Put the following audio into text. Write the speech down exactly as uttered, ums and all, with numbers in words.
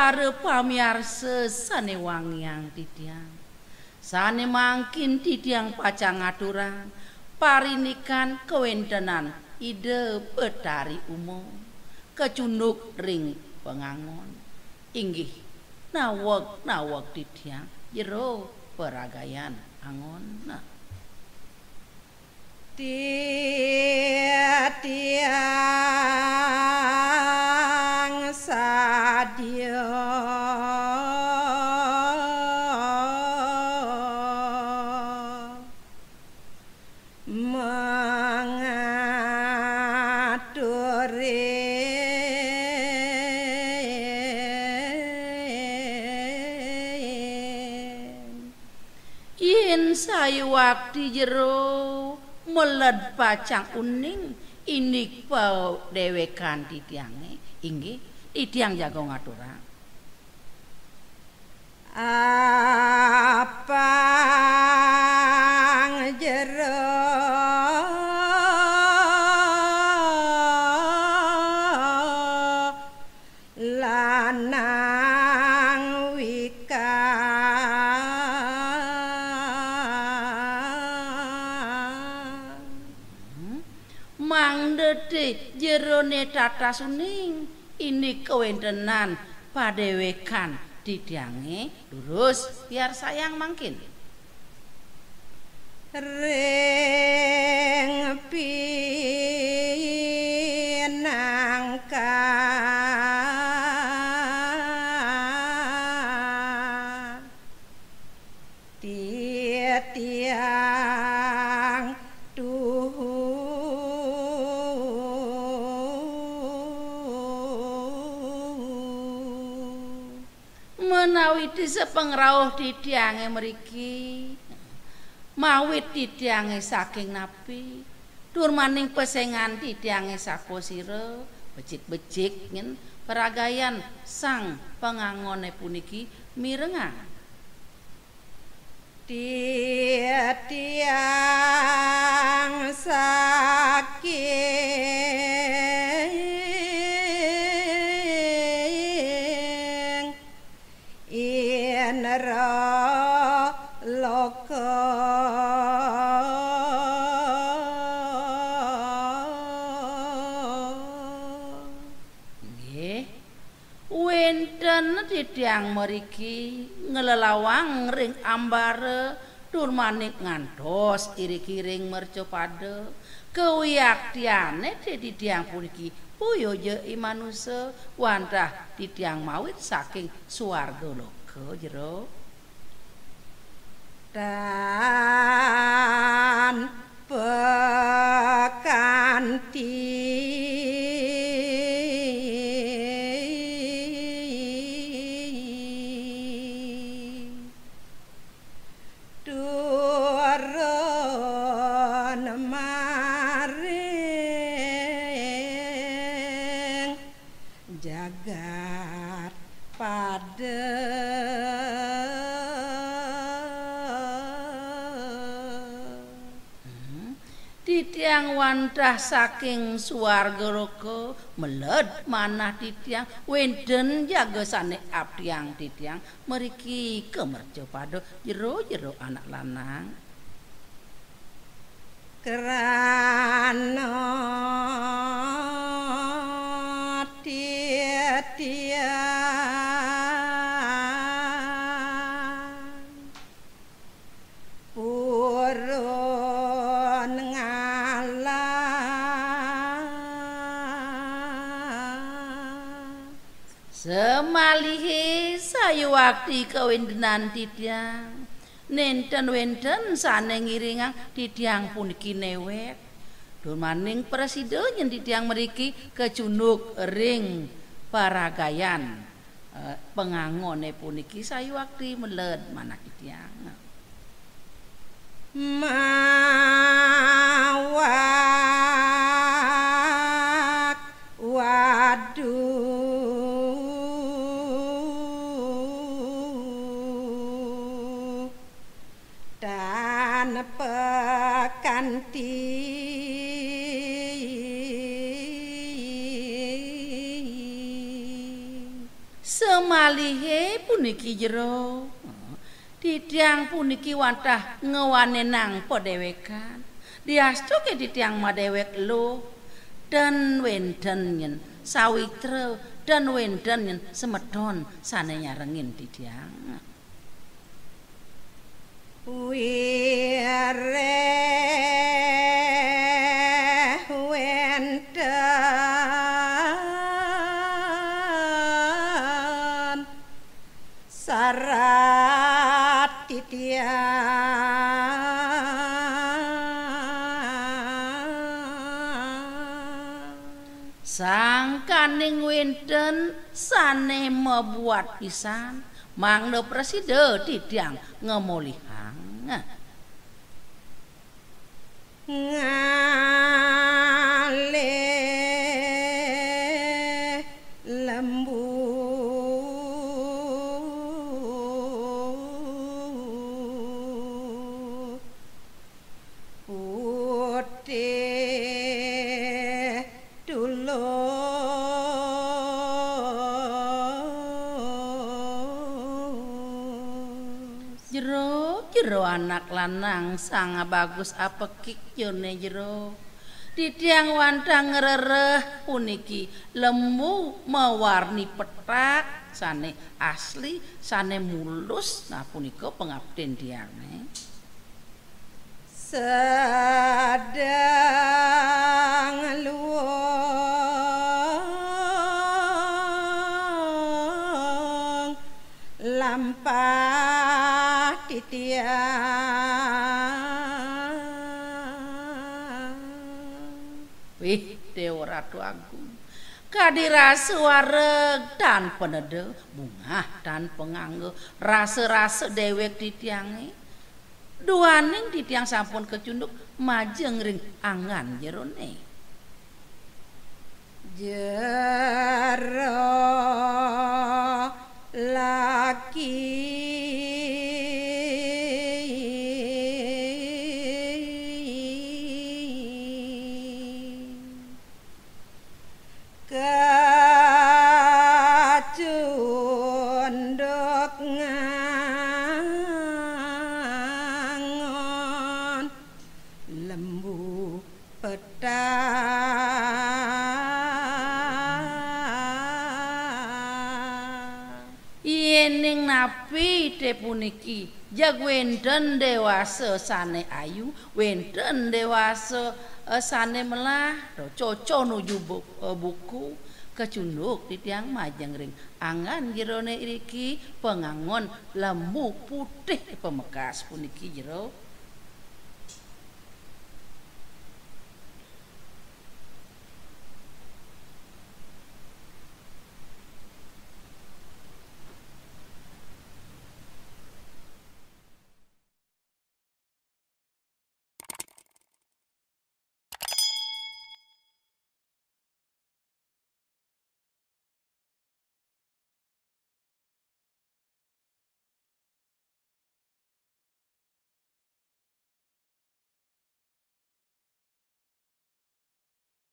Para pamiarsa sane wangiang titiang, sane mangkin titiang pacang ngaturang parindikan kawentenan Ida Betari Uma kacunduk ring pangangon. Inggih, naweg-naweg titiang jero paragayan angon. Nah. Titiang sadia mangaturin. Yen sayuwakti jero meled pacang uning indik padewekan titiange, inggih, titiang jaga ngaturang. Apang jero lanang wikang. Hmm. Mangda te jerone tatas uning, indik kawentenan padewekan titiange, durus piarsayang mangkin. Ring pinangka titiang tuhu. Menawi tisa pangrauh titiange mriki, mawit titiange saking napi, tur maning pesengan titiange sapasira, becik-becik nyen paragayan sang pangangone puniki mirengang. Titiang saking Indra loka. Nggih. Wenten titiang mriki nglelawang ring ambara tur manik ngantos irik-iring mercapada. Kawiaktiane titiang puniki boya ja i manusa, wantah titiang mawit saking suarga loka jero. Tan pekanti turun maring jagat pada. Hmm. Titiang wantah saking suarga loka, meled manah titiang, wenten jaga sane abdiang titiang, mriki ka mercapada jero-jero anak lanang. Krana titiang purun ngalah. Samalihe sayuwakti kawentenan titiang, nenten wenten sane ngiringang titiang puniki newek. Dumaning prasida nyen titiang mriki kacunduk ring paragayan, eh, pangangone puniki sayuwakti meled manah titiang. Mawak waduh tan pekanti. Malihe puniki jero. Titiang puniki wantah ngwanenang padéwékan. Diastuké titiang madéwék luh, tan wénten nyén sawitra, tan wénten nyén semeton sané nyarengin titiang. Wiréh wénten sarat titiang. Sangkaning wénten sané mabuat pisan, mangda prasida titiang ngamolihang. Ngalih lembut putih tulus. Jero, jero anak lanang sang bagus apekik jone jero. Titiang wantah ngrereh puniki lembu mawarni petak, sane asli, sane mulus. Nah, punika pangaptin tiange. Sedang luwung lampah titiang. Wih, Dewa Ratu Agung. Kadi rasa wareg tan paneda, bungah tan pangangga, rasa-rasa dewek titiange. Duaning titiang sampun kacunduk majeng ring angan jerone. Jero lagi kacunduk ngangon lembu petak. Yening napi te puniki, jag wenten dewasa sane ayu, wenten dewasa, eh, sane melah, to coco nuju bu-, eh, buku, kacunduk titiang majeng ring angan jerone iriki, pangangon lembu putih pamekas puniki jero.